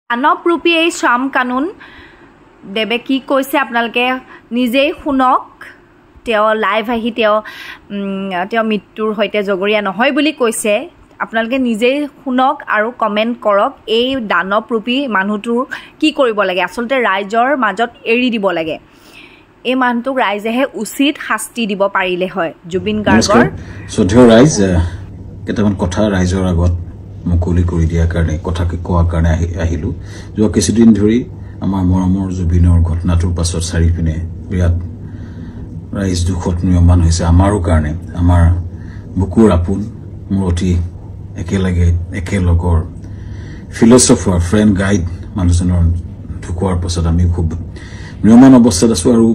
দানৱৰূপী এই শ্যাম কানুন দেৱে কি কৈছে আপোনালোকে নিজেই শুনক। তেওঁ লাইভ আহি তেওঁ তেওঁ মৃত্যুৰ সৈতে জগৰীয়া নহয় বুলি কৈছে। আপোনালোকে নিজেই শুনক আৰু কমেণ্ট কৰক, এই দানৱৰূপী মানুহটোৰ কি কৰিব লাগে। আচলতে ৰাইজৰ মাজত এৰি দিব লাগে এই মানুহটোক, ৰাইজেহে উচিত শাস্তি দিব পাৰিলে হয়। জুবিন গাৰ্গৰ শ্ৰদ্ধেয় ৰাইজ, কেইটামান কথা ৰাইজৰ আগত মুকলি কৰি দিয়াৰ কাৰণে, কথাকে কোৱাৰ কাৰণে আহিলোঁ। যোৱা কিছুদিন ধৰি আমাৰ মৰমৰ জুবিনৰ ঘটনাটোৰ পাছত চাৰিপিনে বিৰাট ৰাইজ দুখত ম্ৰিয়মান হৈছে। আমাৰো কাৰণে, আমাৰ বুকুৰ আপোন, মোৰ অতি একেলগে একেলগৰ ফিলচফাৰ, ফ্ৰেণ্ড, গাইড মানুহজনৰ ঢুকোৱাৰ পাছত আমি খুব ম্ৰিয়মান অৱস্থাত আছোঁ আৰু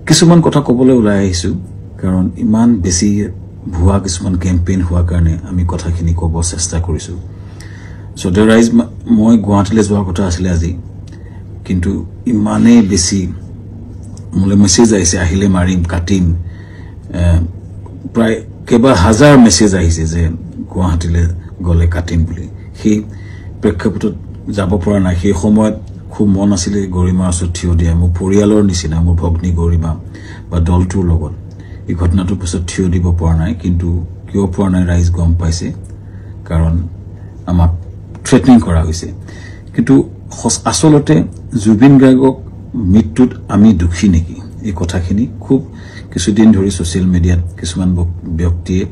কিছুমান কথা ক'বলৈ ওলাই আহিছোঁ, কাৰণ ইমান বেছি ভুৱা কিছুমান কেম্পেইন হোৱাৰ কাৰণে আমি কথাখিনি ক'ব চেষ্টা কৰিছোঁ। শ্ৰদ্ধেয় ৰাইজ, মই গুৱাহাটীলৈ যোৱাৰ কথা আছিলে আজি, কিন্তু ইমানেই বেছি মোলৈ মেছেজ আহিছে, আহিলে মাৰিম, কাটিম, প্ৰায় কেইবা হাজাৰ মেছেজ আহিছে যে গুৱাহাটীলৈ গ'লে কাটিম বুলি। সেই প্ৰেক্ষাপটত যাব পৰা নাই। সেই সময়ত খুব মন আছিলে গৰিমাৰ ওচৰত থিয় দিয়া, মোৰ পৰিয়ালৰ নিচিনা মোৰ ভগ্নী গৰিমা বা দলটোৰ লগত। এই ঘটনাটোৰ পিছত থিয় দিব পৰা নাই, কিন্তু কিয় পৰা নাই ৰাইজ গম পাইছে, কাৰণ আমাক থ্ৰেটনিং কৰা হৈছে। কিন্তু আচলতে জুবিন গাৰ্গক মৃত্যুত আমি দুখী নেকি, এই কথাখিনি খুব কিছুদিন ধৰি ছ'চিয়েল মিডিয়াত কিছুমান ব্যক্তিয়ে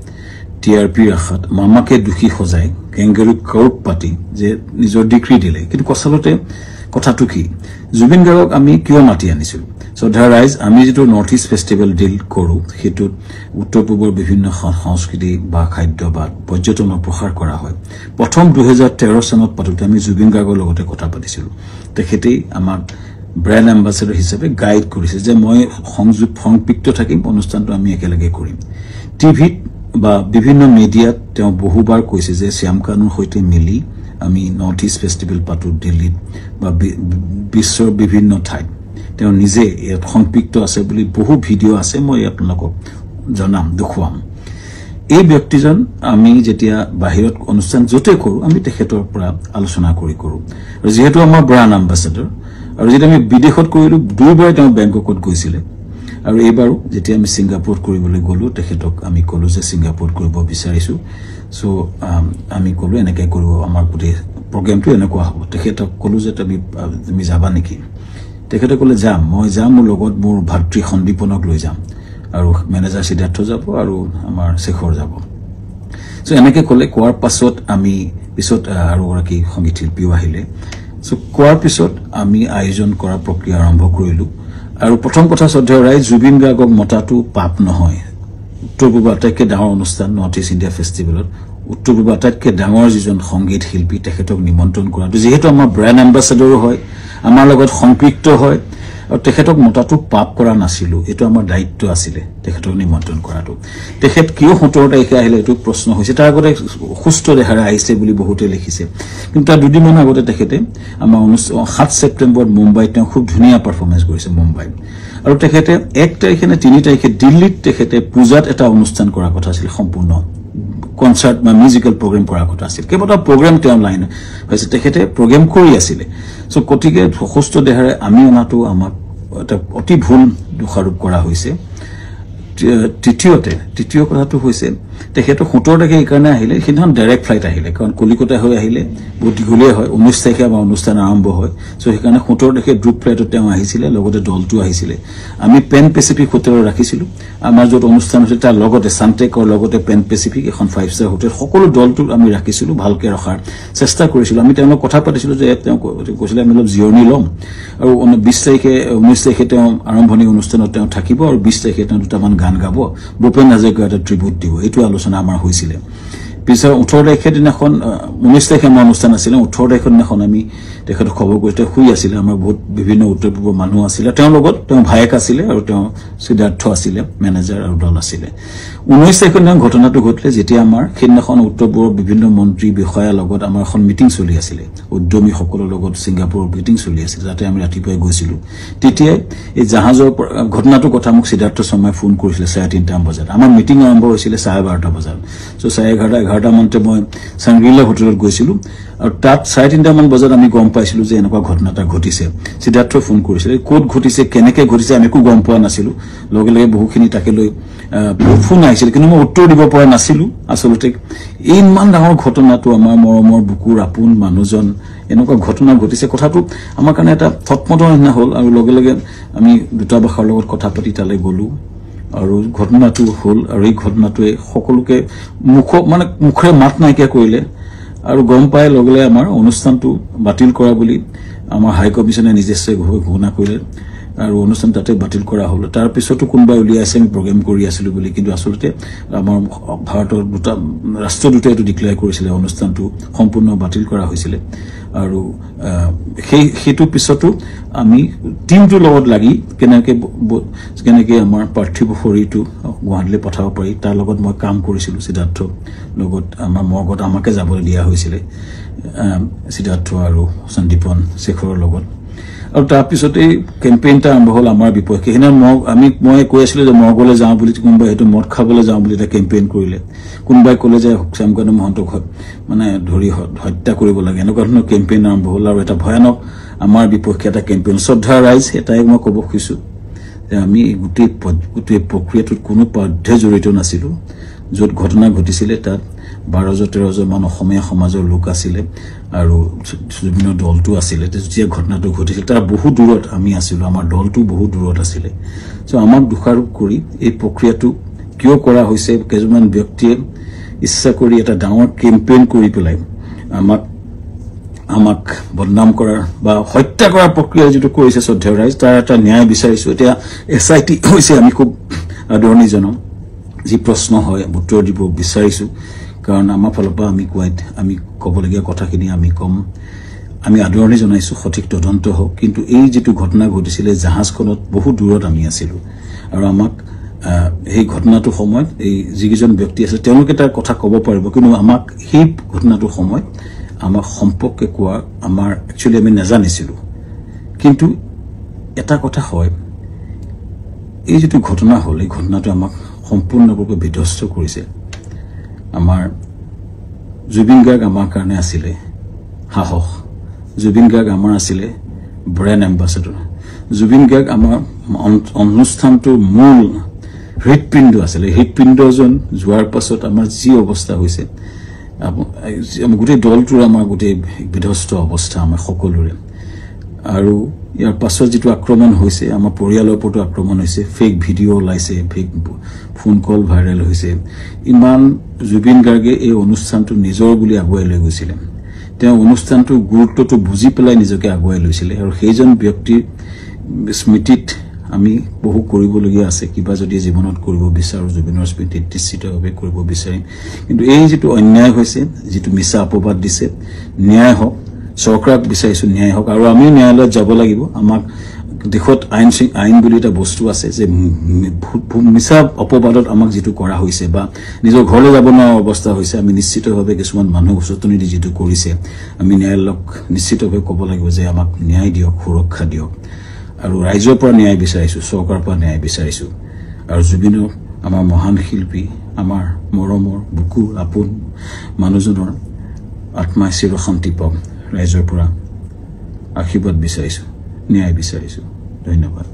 টিআৰপিৰ আশাত মামাকে দোষী সজাই কেংগাৰু কোৰ্ট পাতি যে নিজৰ ডিগ্ৰী দিলে। কিন্তু আচলতে কথাটো কি, জুবিন গাৰ্গক আমি কিয় মাতি আনিছিলোঁ? শ্ৰদ্ধা ৰাইজ, আমি যিটো নৰ্থ ইষ্ট ফেষ্টিভেল ডিল কৰোঁ, সেইটোত উত্তৰ পূবৰ বিভিন্ন সংস্কৃতি বা খাদ্য বা পৰ্যটনৰ প্ৰসাৰ কৰা হয়। প্ৰথম 2013 চনত পাতোঁতে আমি জুবিন গাৰ্গৰ লগতে কথা পাতিছিলোঁ। তেখেতেই আমাক ব্ৰেণ্ড এম্বাচেডৰ হিচাপে গাইড কৰিছে যে মই সংপৃক্ত থাকিম, অনুষ্ঠানটো আমি একেলগে কৰিম। টিভিত বা বিভিন্ন মিডিয়াত তেওঁ বহুবাৰ কৈছে যে শ্যাম কানুৰ সৈতে মিলি আমি নৰ্থ ইষ্ট ফেষ্টিভেল পাতোঁ দিল্লীত বা বিশ্বৰ বিভিন্ন ঠাইত। তেওঁ নিজে ইয়াত সংপৃক্ত আছে বুলি বহু ভিডিঅ' আছে, মই আপোনালোকক জনাম, দেখুৱাম। এই ব্যক্তিজন আমি যেতিয়া বাহিৰত অনুষ্ঠান য'তে কৰোঁ, আমি তেখেতৰ পৰা আলোচনা কৰি কৰোঁ, আৰু যিহেতু আমাৰ ব্ৰাণ্ড এম্বাচেডৰ, আৰু যেতিয়া আমি বিদেশত কৰিলোঁ, দুইবাৰ তেওঁ বেংককত গৈছিলে, আৰু এইবাৰো যেতিয়া আমি ছিংগাপুৰত কৰিবলৈ গ'লোঁ, তেখেতক আমি ক'লোঁ যে ছিংগাপুৰত কৰিব বিচাৰিছোঁ। চ' আমি ক'লোঁ এনেকৈ কৰিব, আমাৰ গোটেই প্ৰগ্ৰেমটো এনেকুৱা হ'ব। তেখেতক ক'লোঁ যে তুমি যাবা নেকি? তেখেতে ক'লে যাম, মই যাম, মোৰ লগত মোৰ ভাতৃ সন্দীপনক লৈ যাম, আৰু মেনেজাৰ সিদ্ধাৰ্থ যাব, আৰু আমাৰ শেখৰ যাব। চ' এনেকৈ ক'লে। কোৱাৰ পাছত আমি পিছত আৰু এগৰাকী সংগীত শিল্পীও আহিলে। চ' কোৱাৰ পিছত আমি আয়োজন কৰা প্ৰক্ৰিয়া আৰম্ভ কৰিলোঁ। আৰু প্ৰথম কথা শ্ৰদ্ধেয় ৰাইজ, জুবিন গাৰ্গক মতাটো পাপ নহয়। উত্তৰ পূবৰ আটাইতকৈ ডাঙৰ অনুষ্ঠান নৰ্থ ইষ্ট ইণ্ডিয়া ফেষ্টিভেলত উত্তৰ পূবৰ আটাইতকৈ ডাঙৰ যিজন সংগীত শিল্পী, তেখেতক নিমন্ত্ৰণ কৰাটো, যিহেতু আমাৰ ব্ৰেণ্ড এম্বাচেডৰো হয়, আমাৰ লগত সংপৃক্ত হয়, আৰু তেখেতক মতাটো পাপ কৰা নাছিলোঁ, এইটো আমাৰ দায়িত্ব আছিলে তেখেতক নিমন্ত্ৰণ কৰাটো। তেখেত কিয় 17 তাৰিখে আহিলে এইটো প্ৰশ্ন হৈছে। তাৰ আগতে সুস্থ দেহাৰে আহিছে বুলি বহুতে লিখিছে, কিন্তু তাৰ দুদিনমান আগতে তেখেতে আমাৰ 7 ছেপ্টেম্বৰত মুম্বাইত তেওঁ খুব ধুনীয়া পাৰফৰ্মেঞ্চ কৰিছে মুম্বাইত। আৰু তেখেতে 1 তাৰিখে নে 3 তাৰিখে দিল্লীত তেখেতে পূজাত এটা অনুষ্ঠান কৰাৰ কথা আছিল, সম্পূৰ্ণ কনচাৰ্ট বা মিউজিকেল প্ৰগ্ৰেম কৰাৰ কথা আছিল। কেইবাটাও প্ৰগ্ৰেম তেওঁ লাইন হৈছে, তেখেতে প্ৰগ্ৰেম কৰি আছিলে। চ' গতিকে সুস্থ দেহাৰে আমি অনাটো আমাক এটা অতি ভুল দোষাৰোপ কৰা হৈছে। তৃতীয় কথাটো হৈছে, তেখেতৰ 17 তাৰিখে এইকাৰণে আহিলে, সেইদিনাখন ডাইৰেক্ট ফ্লাইট আহিলে, কাৰণ কলিকতা হৈ আহিলে বহুত দীঘলীয়া হয়, 19 তাৰিখে আমাৰ অনুষ্ঠান আৰম্ভ হয়। চ' সেইকাৰণে 17 তাৰিখে গ্ৰুপ ফ্লাইটত তেওঁ আহিছিলে, লগতে দলটো আহিছিলে। আমি পেন পেচিফিক হোটেলত ৰাখিছিলোঁ, আমাৰ য'ত অনুষ্ঠান হৈছিল তাৰ লগতে চানটেকৰ লগতে পেন পেচিফিক এখন 5 ষ্টাৰ হোটেল, সকলো দলটোক আমি ৰাখিছিলোঁ, ভালকৈ ৰখাৰ চেষ্টা কৰিছিলোঁ। আমি তেওঁলোক কথা পাতিছিলোঁ যে তেওঁ কৈছিলে আমি অলপ জিৰণি ল'ম, আৰু 20 তাৰিখে 19 তাৰিখে তেওঁ আৰম্ভণি অনুষ্ঠানত তেওঁ থাকিব, আৰু 20 তাৰিখে তেওঁ দুটামান গান গাব, ভূপেন হাজৰিকাৰ এটা ট্ৰিবিউট দিব, এইটো আলোচনা আমাৰ হৈছিলে। পিছত 18 তাৰিখে দিনাখন, 19 তাৰিখে আমাৰ অনুষ্ঠান আছিলে, 18 তাৰিখৰ দিনাখন আমি তেখেতক খবৰ কৰি, তেওঁ শুই আছিলে, আমাৰ বহুত বিভিন্ন উত্তৰ পূবৰ মানুহ আছিলে তেওঁৰ লগত, তেওঁ ভায়েক আছিলে আৰু তেওঁ সিদ্ধাৰ্থ আছিলে মেনেজাৰ আৰু দল আছিলে। 19 তাৰিখৰ দিনা ঘটনাটো ঘটিলে, যেতিয়া আমাৰ সেইদিনাখন উত্তৰ পূবৰ বিভিন্ন মন্ত্ৰী বিষয়াৰ লগত আমাৰ এখন মিটিং চলি আছিলে, উদ্যমীসকলৰ লগত ছিংগাপুৰৰ মিটিং চলি আছিলে, তাতে আমি ৰাতিপুৱাই গৈছিলোঁ। তেতিয়াই এই জাহাজৰ ঘটনাটোৰ কথা মোক সিদ্ধাৰ্থ শৰ্মাই ফোন কৰিছিলে 3:30 বজাত। আমাৰ মিটিং আৰম্ভ হৈছিলে 12:30 বজাত। চ' 11:30 11টামানতে মই চাংগ্ৰিলা হোটেলত গৈছিলোঁ আৰু তাত 3:30মান বজাত আমি গম পাইছিলোঁ যে এনেকুৱা ঘটনা এটা ঘটিছে। সিদ্ধাৰ্থই ফোন কৰিছিলে, ক'ত ঘটিছে, কেনেকৈ ঘটিছে আমি একো গম পোৱা নাছিলোঁ। লগে লগে বহুখিনি তাকে লৈ বহুত ফোন আহিছিল, কিন্তু মই উত্তৰ দিব পৰা নাছিলোঁ। আচলতে এই ইমান ডাঙৰ ঘটনাটো, আমাৰ মৰমৰ বুকুৰ আপোন মানুহজন এনেকুৱা ঘটনা ঘটিছে, কথাটো আমাৰ কাৰণে এটা থতমতৰ নিচিনা হ'ল। আৰু লগে লগে আমি দূতাবাসৰ লগত কথা পাতি তালৈ গ'লোঁ আৰু ঘটনাটো হ'ল। আৰু এই ঘটনাটোৱে সকলোকে মুখেৰে মাত নাইকিয়া কৰিলে। আৰু গম পাই লগে লগে আমাৰ অনুষ্ঠানটো বাতিল কৰা বুলি আমাৰ হাই কমিশ্যনে নিজস্বভাৱে ঘোষণা কৰিলে আৰু অনুষ্ঠান তাতে বাতিল কৰা হ'ল। তাৰপিছতো কোনোবাই উলিয়াইছে আমি প্ৰগ্ৰেম কৰি আছিলোঁ বুলি, কিন্তু আচলতে আমাৰ ভাৰতৰ দুটা ৰাষ্ট্ৰদূতে এইটো ডিক্লেয়াৰ কৰিছিলে, অনুষ্ঠানটো সম্পূৰ্ণ বাতিল কৰা হৈছিলে। আৰু সেইটোৰ পিছতো আমি টীমটোৰ লগত লাগি কেনেকৈ আমাৰ পাৰ্থিৱ শৰীৰটো গুৱাহাটীলৈ পঠাব পাৰি তাৰ লগত মই কাম কৰিছিলোঁ। সিদ্ধাৰ্থ লগত আমাৰ মৰ্গত আমাকে যাবলৈ দিয়া হৈছিলে, সিদ্ধাৰ্থ আৰু সন্দীপন শেখৰৰ লগত। আৰু তাৰপিছতেই কেম্পেইন এটা আৰম্ভ হ'ল আমাৰ বিপক্ষে। সেইদিনা মই কৈ আছিলোঁ যে মৰ্গলৈ যাওঁ বুলি, কোনোবাই সেইটো মদ খাবলৈ যাওঁ বুলি এটা কেম্পেইন কৰিলে, কোনোবাই ক'লে যে শ্যামকানু মহন্তক মানে ধৰি হত্যা কৰিব লাগে, এনেকুৱা ধৰণৰ কেম্পেইন আৰম্ভ হ'ল। আৰু এটা ভয়ানক আমাৰ বিপক্ষে এটা কেম্পেইন। শ্ৰদ্ধা ৰাইজ, এটাই মই ক'ব খুজিছোঁ যে আমি গোটেই প্ৰক্ৰিয়াটোত কোনো পধ্যে জড়িত নাছিলোঁ। য'ত ঘটনা ঘটিছিলে তাত 12-13জন অসমীয়া সমাজৰ লোক আছিলে আৰু জুবিনৰ দলটো আছিলে। যেতিয়া ঘটনাটো ঘটিছিল তাৰ বহু দূৰত আমি আছিলোঁ, আমাৰ দলটো বহু দূৰত আছিলে। চ' আমাক দোষাৰোপ কৰি এই প্ৰক্ৰিয়াটো কিয় কৰা হৈছে, কেইজনমান ব্যক্তিয়ে ইচ্ছা কৰি এটা ডাঙৰ কেম্পেইন কৰি পেলাই আমাক বদনাম কৰাৰ বা হত্যা কৰাৰ প্ৰক্ৰিয়া যিটো কৰিছে শ্ৰদ্ধেয় ৰাইজ, তাৰ এটা ন্যায় বিচাৰিছোঁ। এতিয়া SIT হৈছে, আমি খুব আদৰণি জনাওঁ। যি প্ৰশ্ন হয় উত্তৰ দিব বিচাৰিছোঁ, কাৰণ আমাৰ ফালৰ পৰা আমি ক'বলগীয়া কথাখিনি আমি ক'ম। আমি আদৰণি জনাইছোঁ, সঠিক তদন্ত হওক। কিন্তু এই যিটো ঘটনা ঘটিছিলে জাহাজখনত বহু দূৰত আমি আছিলোঁ আৰু আমাক সেই ঘটনাটোৰ সময়ত এই যিকেইজন ব্যক্তি আছে তেওঁলোকে তাৰ কথা ক'ব পাৰিব, কিন্তু আমাক সেই ঘটনাটোৰ সময়ত আমাক সম্পৰ্কে কোৱা আমাৰ একচুৱেলি আমি নাজানিছিলোঁ। কিন্তু এটা কথা হয়, এই যিটো ঘটনা হ'ল এই ঘটনাটো আমাক সম্পূৰ্ণৰূপে বিধ্বস্ত কৰিছে। আমাৰ জুবিন গাৰ্গ আমাৰ কাৰণে আছিলে সাহস, জুবিন গাৰ্গ আমাৰ আছিলে ব্ৰেণ্ড এম্বাচেডৰ, জুবিন গাৰ্গ আমাৰ অনুষ্ঠানটোৰ মূল হৃদপিণ্ড আছিলে। হৃদপিণ্ডজন যোৱাৰ পাছত আমাৰ যি অৱস্থা হৈছে, গোটেই দলটোৰ আমাৰ গোটেই বিধ্বস্ত অৱস্থা আমাৰ সকলোৰে। আৰু ইয়াৰ পাছত যিটো আক্ৰমণ হৈছে, আমাৰ পৰিয়ালৰ ওপৰতো আক্ৰমণ হৈছে, ফেক ভিডিঅ' ওলাইছে, ফেক ফোন কল ভাইৰেল হৈছে। ইমান জুবিন গাৰ্গে এই অনুষ্ঠানটো নিজৰ বুলি আগুৱাই লৈ গৈছিলে, তেওঁ অনুষ্ঠানটোৰ গুৰুত্বটো বুজি পেলাই নিজকে আগুৱাই লৈছিলে। আৰু সেইজন ব্যক্তিৰ স্মৃতিত আমি বহু কৰিবলগীয়া আছে। কিবা যদি জীৱনত কৰিব বিচাৰোঁ জুবিনৰ স্মৃতিত নিশ্চিতভাৱে কৰিব বিচাৰিম। কিন্তু এই যিটো অন্যায় হৈছে, যিটো মিছা অপবাদ দিছে, ন্যায় হওক, চৰকাৰক বিচাৰিছোঁ ন্যায় হওক। আৰু আমিও ন্যায়ালয়ত যাব লাগিব। আমাক দেশত আইন বুলি এটা বস্তু আছে যে মিছা অপবাদত আমাক যিটো কৰা হৈছে বা নিজৰ ঘৰলৈ যাব নোৱাৰা অৱস্থা হৈছে, আমি নিশ্চিতভাৱে কিছুমান মানুহ উচটনি দি যিটো কৰিছে, আমি ন্যায়ালয়ক নিশ্চিতভাৱে ক'ব লাগিব যে আমাক ন্যায় দিয়ক, সুৰক্ষা দিয়ক। আৰু ৰাইজৰ পৰা ন্যায় বিচাৰিছোঁ, চৰকাৰৰ পৰা ন্যায় বিচাৰিছোঁ। আৰু জুবিনৰ আমাৰ মহান শিল্পী, আমাৰ মৰমৰ বুকুৰ আপোন মানুহজনৰ আত্মাই চিৰশান্তি পাওক, ৰাইজৰ পৰা আশীৰ্বাদ বিচাৰিছোঁ, ন্যায় বিচাৰিছোঁ। ধন্যবাদ।